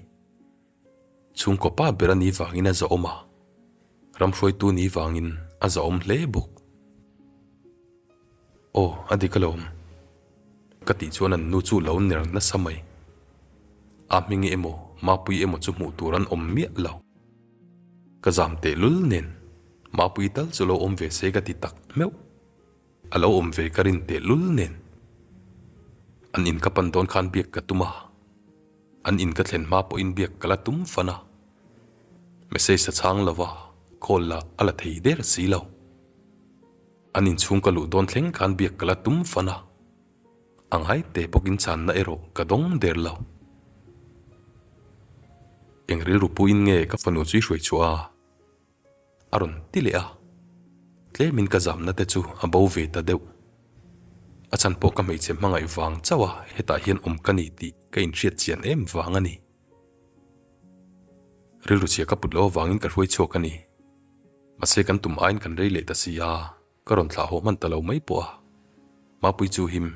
Speaker 1: Chhungkaw pa ber a ni vangin a zahawm a, ramhruaitu ni vangin a zahawm hle bawk. Aw, a dik alawm. Ka tih chuan an nu chu lo ner nasa mai. A hmingi emaw, Mapuii emaw chu hmuh tur an awm miah lo. Ka zam tehlul nen, Mapuii tal chu lo awm ve se ka ti tak meuh. A lo awm ve ka rin tehlul nen. An in ka pan dawn khan biak ka tum a. An in ka thlen hma pawhin biak ka la tum fan a. Message a chhang lo va, call lah a la thei der si lo. An inchhung ka luh dawn thleng khan biak ka la tum fan a, a ngai te bawkin chhanna erawh ka dawng der lo. Eng rilru puiin nge ka fanu chu i hruai chhuah a? A rawn ti leh a, tlemin ka zamna te chu a bo ve ta deuh. A chhan pawh ka hmeichhe hmangaih vang chauh a hetah hian awm ka ni tih ka inhriat chian em vang a ni. Rilru chhia ka put loh avangin ka hruai chhuak a ni. Mahse kan tum aiin kan rei leh ta si a, ka rawn thlah haw hman ta lo mai pawh a. Mapui chu him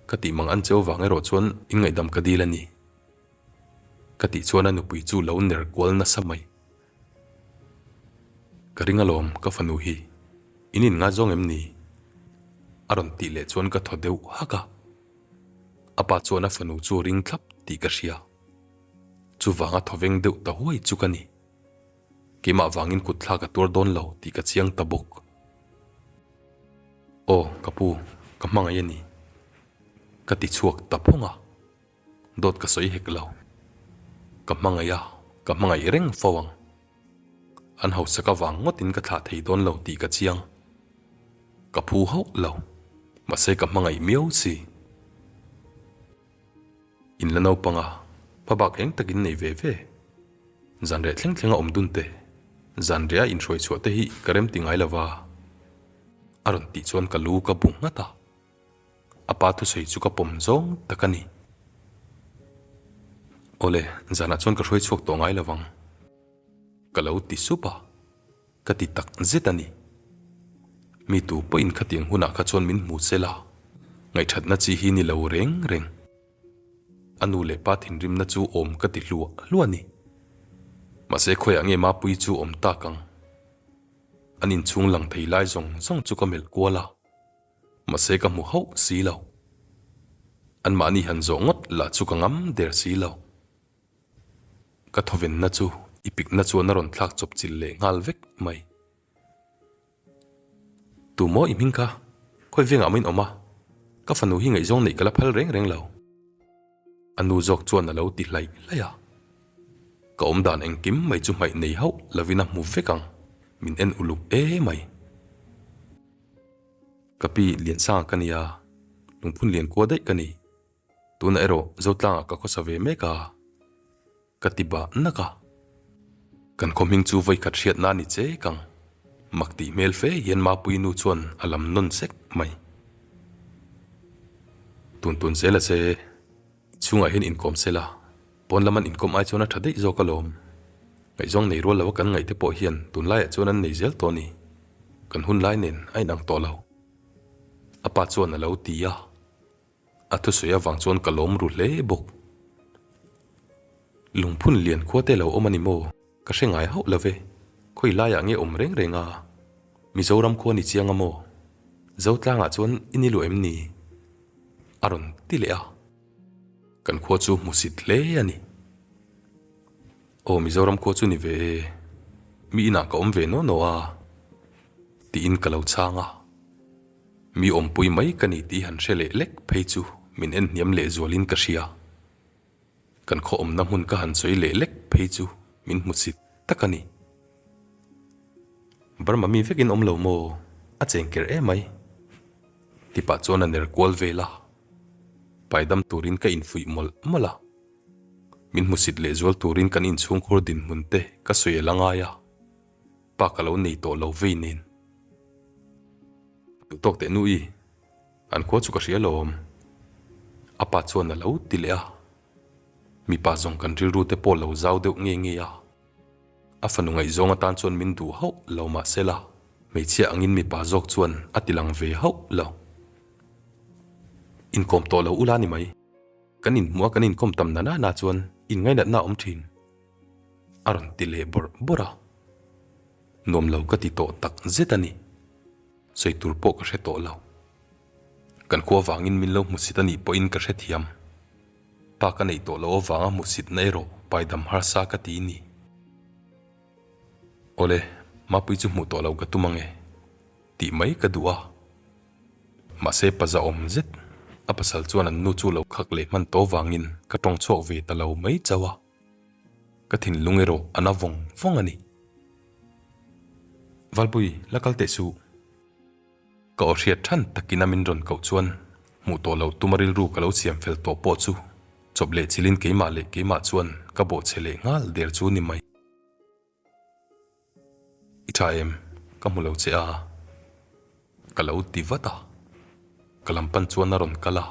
Speaker 1: ka tih mang an cheu vang erawh chuan in ngaihdam ka dil a ni. Ka tih chuan a nupui chu lo ner kual nasa mai. Ka ring alawm ka fanu hi, in in ngaizawng em ni? A rawn tih leh chuan ka thaw deuh hak a. A pa chuan a fanu chu ring thlap tih ka hria. Chuvanga thawveng deuh ta huai chu ka ni. Keimah vangin kut thlak a tuar dawn lo tih ka chiang ta bawk. Aw, ka pu, ka hmangaih a ni. Ka ti chhuak ta phawng a, dawt ka sawi hek lo. Ka hmangaih a, ka hmangaih reng fo ang. An hausak avang ngawtin ka thlah thei dawn lo tih ka chiang. Ka phu hauh lo, mahse ka hmangaih miau si. In la naupang a, hmabak eng takin nei ve ve. Zanreh thleng thleng a awm dun te, zanreh a inhruai chhuah te hi ka rem ti ngai lo va. A rawn tih chuan ka lu ka bu nghat a, a pa thusawi chu ka pawm zawng tak a ni. Awle, zanah chuan ka hruai chhuak tawh ngai lo vang. Ka lo ti sup a, ka ti tak zet a ni. Mi tu pawhin khatiang hunah kha chuan min hmu sela, ngaihthatna chi hi ni lo reng reng. A nu leh pa thinrimna chu awm ka ti hluah hluah a ni. Mahse khawiah nge Mapuii chu awm tak ang? An inchhung lang thei lai zawng zawng chu ka melh kual a, mahse ka hmu hauh si lo. Anmahni han zawh ngawt lah chu ka ngam der si lo. Ka thawvenna chu i pikna chuan a rawn thlak chawp chilh leh nghal vek mai. Tu maw i hming kha? Khawi vengah maw in awm a? Ka fanu hi ngaihzawng neih ka la phal reng reng lo. A nu zawk chuan a lo ti hlaih hlaih a. Ka awm dan engkim mai chu hmaih nei hauh lovin a hmu vek ang, min en uluk e mai. Ka pi Liansanga ka nia, lungphun lian kua daih ka ni. Tunah erawh Zotlangah ka khawsa ve mek a. Ka ti bah nak a. Kan khaw hming chu vawikhat hriatna a ni che kang. Mak tih hmel fe hian Mapuii nu chuan a lam nawn sek mai. Tun tun zel a che, chhungah hian inkawm se la, pawn lam an inkawm ai chuan a tha daih zawk alawm. Ngaihzawng nei rual lo a kan ngaih te pawh hian tunlaiah chuan an nei zel tawh a ni. Kan hun lai nen a inang tawh lo. A pa chuan a lo ti a. A thusawi avang chuan ka lawm ru hle bawk. Lungphun lian khua te lo awm a ni maw? Ka hre ngai hauh lo ve. Khawi laiah nge awm reng reng a? Mizoram khua ni chiang a maw? Zotlangah chuan i ni luah em ni? A rawn ti leh a. Kan khua chu hmusit hle a ni. Aw Mizoram khua chu ni ve e. Mi inah ka awm ve naw naw a. Tiin ka lo chhang a. Mi awmpui mai ka ni tih han hre leh lek phei chu min en hniam leh zualin ka hria. Kan khaw awmna hmun ka han sawi leh lek phei chu min hmu chit tak a ni. Burma mi vekin awm lo maw? A cheng ker em mai. Tipah chuan a ner kual vel a. Paidam turin ka infuih mawlh mawlh a. Min hmusit leh zual turin kan inchhungkhur dinhmun te ka sawi a la ngai a. Pa ka lo nei tawh lo vei nen. Duh tawk teh nu i, an khua chu ka hria lawm. A pa chuan a lo ti leh a. Mipa zawng kan rilru te pawh lo zau deuh nge nge a. A fanu ngaihzawng atan chuan min duh hauh lo mahsela hmeichhia angin mipa zawk chuan a ti lang ve hauh lo. Inkawm tawh lo ula ni mai. Kan inhmuh a kan inkawm tam na na na chuan inngainatna a awm thin. A rawn ti leh bawrh bawrh a, nuam lo ka ti tawh tak zet a ni. Sawi tur pawh ka hre tawh lo. Kan khua vangin min lo hmusit a nih pawhin ka hrethiam. Pa ka neih tawh loh avanga hmusitna erawh paidam harsa ka ti ni. Awle, Mapui chu hmuh tawh lo ka tum ange tih mai ka duh a. Mahse paza awm zet a pasal chuan an nu chu lo khak leh hman tawh vangin ka tawng chhuak ve ta lo mai chauh a. Ka thinlung erawh a na vawng vawng a ni. Valpui, la kal teh suh. Ka aw hriat than takin a min rawn koh chuan hmuh tawh lo tuma rilru ka lo siam fel tawh pawh chu chawp leh chilhin keimah leh keimah chuan ka bawhchhe leh nghal der chu ni mai. I tha em? Ka hmu lo che a. Ka lo ti vat a. Ka lam pan chuan a rawn kal a.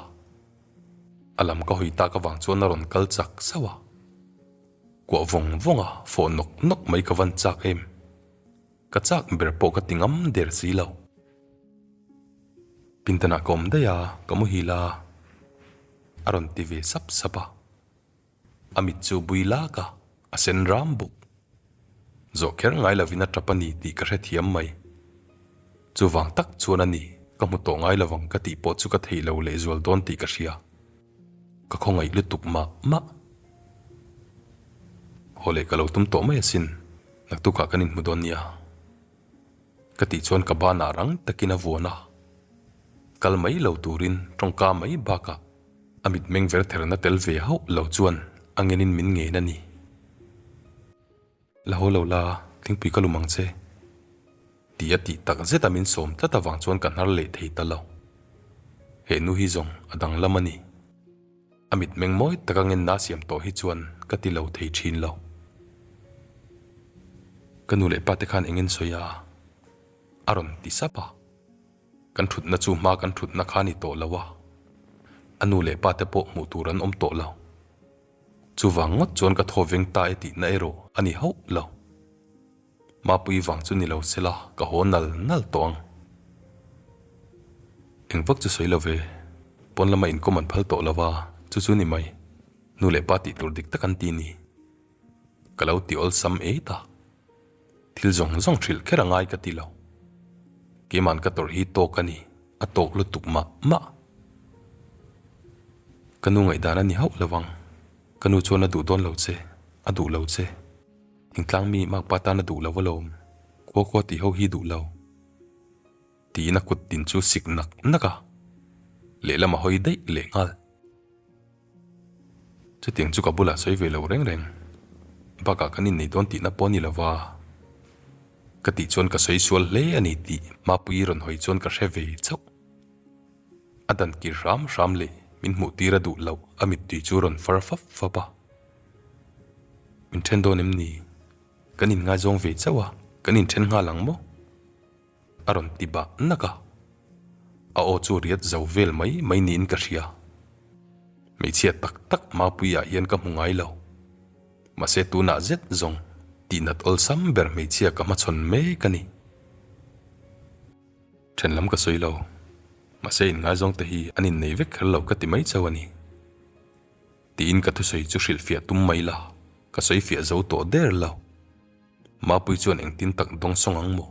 Speaker 1: A lam ka hawi tak avang chuan a rawn kal chak sauh a. Kuah vawng vawng a, fawh nawk nawk mai ka van chak em. Ka chak ber pawh ka ti ngam der si lo. Pindanah ka awm daih a, ka muhil a. A rawn ti ve sap sap a. A mit chu bui lak a, a sen ram bawk. Zawh kher ngai lovin a tap a ni tih ka hrethiam mai. Chuvang tak chuan a ni, ka hmu tawh ngai lovang ka tih pawh chu ka theih lo lehzual dawn tih ka hria. Ka khawngaih lutuk mah mah. Haw leh ka lo tum tawh mai asin, naktukah kan inhmu dawn nia. Ka tih chuan ka banah rang takin a vuan a. Kal mai lo turin tawngka mai bakah a mitmeng ver therna tel ve hauh lo chuan a ngenin min ngen a ni. La haw lo la, thingpui ka lum ang che. Tih a tih tak zeta min sawm tlat avang chuan ka hnar leh thei ta lo. He nu hi zawng a danglam a ni. A mitmeng mawi taka ngenna siam tawh hi chuan ka ti lo thei thin lo. Ka nu leh pa te khan engin sawi a? A rawn ti sap a. Kan thutna chu hma kan thutna kha ni tawh lo a, a nu leh pa te pawh hmuh tur an awm tawh lo. Chuvang ngawt chuan ka thaw veng ta e tihna erawh a ni hauh lo. Mapui vang chu ni lo sela ka haw nal nal tawh ang. Eng vak chu sawi lo ve, pawn lama inkawm an phal tawh lo a, chu chu ni mai, nu leh pa tih tur dik tak an ti ni. Ka lo ti awlsam ei ta. Thil zawng zawng hrilh kher a ngai ka ti lo. Keima'n ka tawrh hi tawk a ni, a tawk lutuk mah mah. Ka nu ngaihdan a ni hauh lo ang. Ka nu chuan a duh dawn lo che, a duh lo che. Thingtlang mi makpa tan a duh lo alawm, khua khua tih ho hi duh lo. Tiin a kut tin chu sik nak nak a, lehlam a hawi daih leh nghal. Chutiang chu ka bulah sawi ve lo reng reng. Bakah kan innei dawn tihna pawh a ni lova. Ka tih chuan ka sawi sual hle a ni tih Mapuii rawn hawi chuan ka hre ve chauh. A dan kir hram hram leh min hmuh tir a duh loh a mittui chu rawn far fap fap a. Min then dawn em ni? Kan inngaizawng ve chauh a, kan inthen nghal ang maw? A rawn ti bah nak a, a aw chu riat zo vel mai mai niin ka hria. Hmeichhia tak tak Mapuiah hian ka hmu ngai lo. Mahse tunah zet zawng tihnat awlsam ber hmeichhia ka hmachhawn mek a ni. Then lam ka sawi lo, mahse inngaizawng te hi an innei vek kher lo ka ti mai chauh a ni. Tiin ka thusawi chu hrilhfiah tum mai la, ka sawifiah zo tawh der lo. Mapui chuan engtin tak dawng sawng ang maw?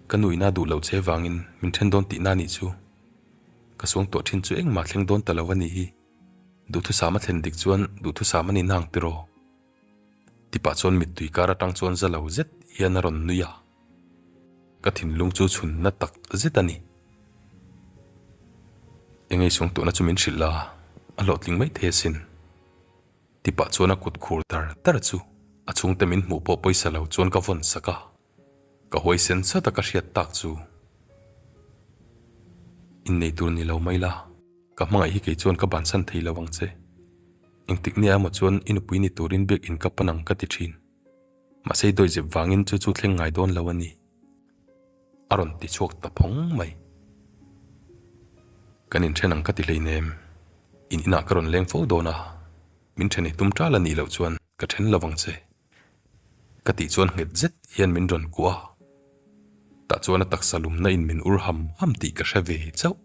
Speaker 1: Ka nu ina duh lo che vangin min then dawn tihna nih chu. Ka suang tawh thin chu engmah thleng dawn ta lo a nih hi. Duhthusam a thlen dik chuan duhthusam a ni nang tiraw? Tipah chuan mittui kar atang chuan za lo zet hian a rawn nui a. Ka thinlung chu chhunna tak zet a ni. Engei suang tawhna chu min hrilh la, a hlawhtling mai thei asin. Tipah chuan a kut khur dar dar chu a chhungte min hmuh pawh pawisa lo chuan ka vawn sak a, ka huaisen sat a ka hriat tak chu. Innei tur ni lo mai la, ka hmangaih hi kei chuan ka bansan thei lo ang che. Engtik nia emaw chuan i nupui ni turin biakinn ka pan ang ka ti thin. Mahse i dawihzep vangin chu chu thleng ngai dawn lo a ni. A rawn ti chhuak ta phawng mai. Kan inthen ang ka ti hleinem. In inah ka rawn leng fo dawn a, min then i tum tal a nih loh chuan ka then lo vang che. Ka tih chuan nghet zet hian min rawn kuah a. Tah chuan a taksa lumna in min ur ham ham tih ka hre ve chauh.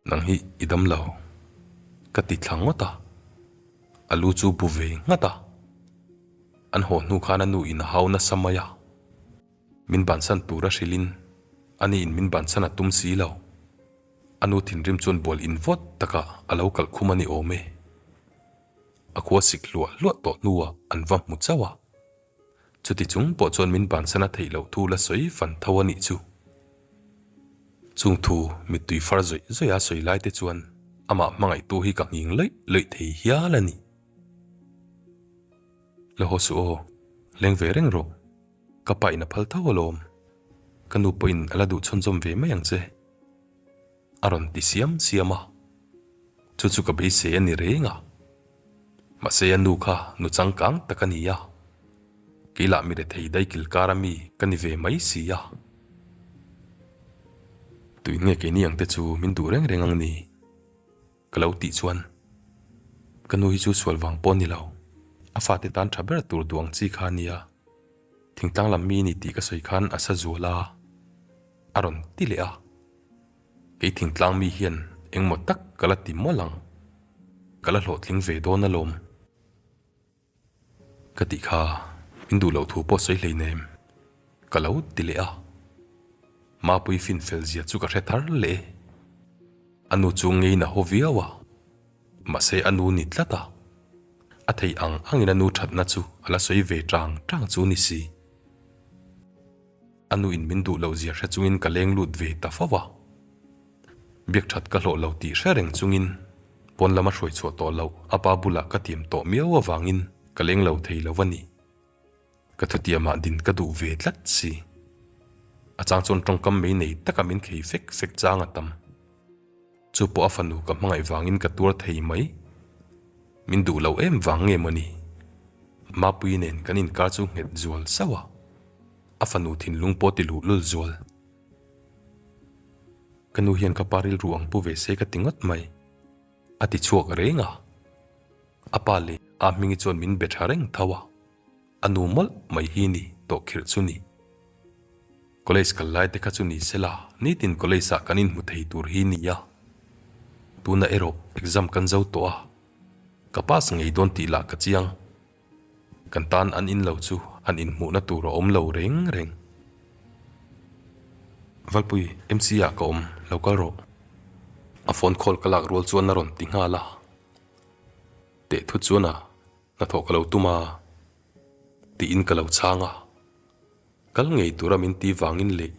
Speaker 1: Nang hi i dam lo. Ka ti thla ngawt a. A lu chu bu ve nghat a. An haw hnu khan a nu in a hau nasa mai a. Min bansan tur a hrilh in ani in min bansan a tum si lo. A nu thinrim chuan bual in vawt takah a lo kalh khum a ni awm e. A khua sik hluah hluah tawh hnuah an va hmu chauh a. Chuti chung pawh chuan min bansan a theih loh thu la sawi fan tho a nih chu. Chung thu mittui far zawih zawih a sawi lai te chuan amah hmangaihtu hi ka nghing lawih lawih thei hial a ni. La haw suh aw, leng ve reng rawh. Ka pa in a phal tho alawm. Ka nu pawhin a la duh chhunzawm ve mai ang che. A rawn ti siam siam a. Chu chu ka beisei a ni reng a. Mahse a nu kha nu changkang tak a ni a. Kei lah mi rethei daikil kar a mi ka ni ve mai si a. Tuin nge keini ang te chu min duh reng reng ang ni? Ka lo tih chuan ka nu hi chu sual vang pawh a ni lo, a fate tan tha ber tur duh ang chi kha a nia, thingtlang lam mi ni tih ka sawi khan a sa zual a, a rawn ti leh a. Kei thingtlang mi hian engmaw tak ka la ti mawlh ang, ka la hlawhtling ve dawn alawm. Ka tih kha min duh loh thu pawh sawi hleinem ka lo ti leh a, Mapui fin fel zia chu ka hre thar leh e. A nu chu ngeiin a haw viau a, mahse a nu ni tlat a, a theih ang angin a nu thatna chu a la sawi ve tang tang chu ni si. A nu in min duh loh zia hre chungin ka leng lut ve ta fo a. Biak that ka hlawh lo tih hre reng chungin pawn lama hruai chhuah tawh loh a pa bulah ka tiam tawh miau avangin ka leng lo thei lo a ni. Ka thutiamah din ka duh ve tlat si. A chang chuan tawngkam mei nei taka min khei fek fek chang a tam. Chu pawh a fanu ka hmangaih vangin ka tuar thei mai. Min duh lo em vang nge mawni? Mapui nen kan inkar chu nghet zual sauh a. A fanu thinlung pawh ti luhlul zual. Ka nu hian ka pa rilru ang pu ve se ka ti ngawt mai. A ti chhuak reng a. A pa leh a hmingi chuan min be tha reng tho a. A nu mawlh mai hi ni tawh khirh chu ni. College kal lai te kha chu ni sela nitin college ah kan inhmu thei tur hi nia. Tuna erawh exam kan zo tawh a, ka pass ngei dawn tih lah ka chiang. Kan tan an in lo chu han inhmuhna tur a awm lo reng reng. Valpui, MC ah ka awm, lo kal rawh. A phone call ka lak rual chuan a rawn ti nghal a. Teh thut chuan a hnathawh ka lo tum a, tiin ka lo chhang a. Kal ngei tura min ti vangin leh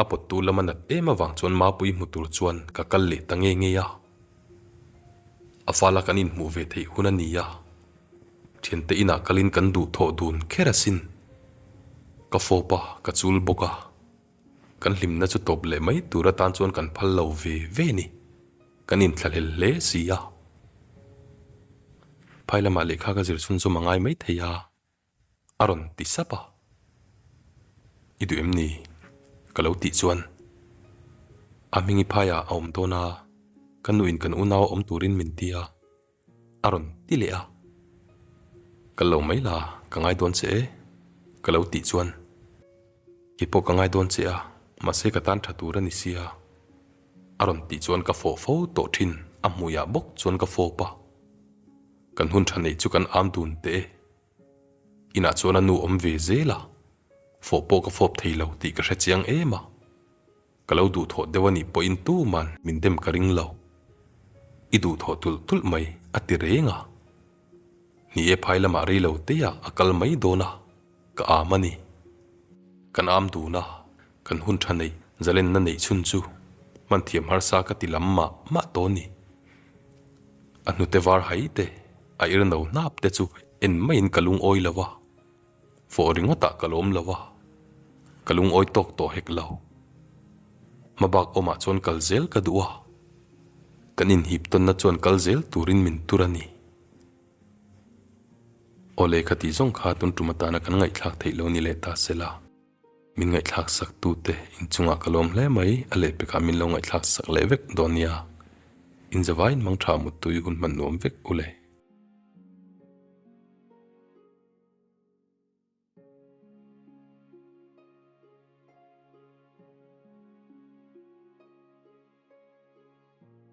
Speaker 1: a pawttu lama nat em avang chuan Mapui hmu tur chuan ka kal leh ta nge nge a. A fala kan inhmuh ve theih hun a ni a, thiante inah kalin kan duh thawh dun kher asin. Ka fawp a, ka chul bawk a. Kan hlimna chu tawp leh mai tur atan chuan kan phal lo ve ve ni. Kan inthlahlel hle si a. Phai lamah lehkha ka zir chhunzawm a ngai mai thei a. A rawn ti sap a. I duh em ni? Ka lo tih chuan a hming i phaiah a awm dawn a, ka nuin kan unau awm turin min ti a, a rawn ti leh a. Kal lo mai la, ka ngai dawn che e, ka lo tih chuan kei pawh ka ngai dawn che a, mahse ka tan tha tur a ni sia, a rawn tih chuan ka fawh fo tawh thin, a hmuiah bawk chuan ka fawp a. Kan hun tha neih chu kan am dun teh e. Inah chuan a nu awm ve zel a, fawh pawh ka fawp thei lo tih ka hre chiang em a. Ka lo duhthawh deuh a nih pawhin tuman min dem ka ring lo. I duhthawh tulh tulh mai a ti reng a. Ni e phai lamah rei lo teiah a kal mai dawn a, ka am a ni. Kan am dun a, kan hun tha neih zalenna neih chhun chu hman thiam harsa ka ti lam mah mah tawh a ni. A hnute var hai te, a ir no hnap te chu en maiin ka lungawi lo a, fawh ringawtah ka lawm lo a, ka lungawi tawk tawh hek lo. Hmabak awmah chuan kal zel ka duh a, kan inhip tawnna chuan kal zel turin min tur a ni. Aw lehkha tih zawng kha tun tum atana kan ngaihthlak theih lo ni leh ta sela. Min ngaihthlak sak tute inchungah ka lawm hle mai, a lehpekah min lo ngaihthlak sak leh vek dawn nia. Inzavaiin mangtha muttui hun hman nuam vek u le.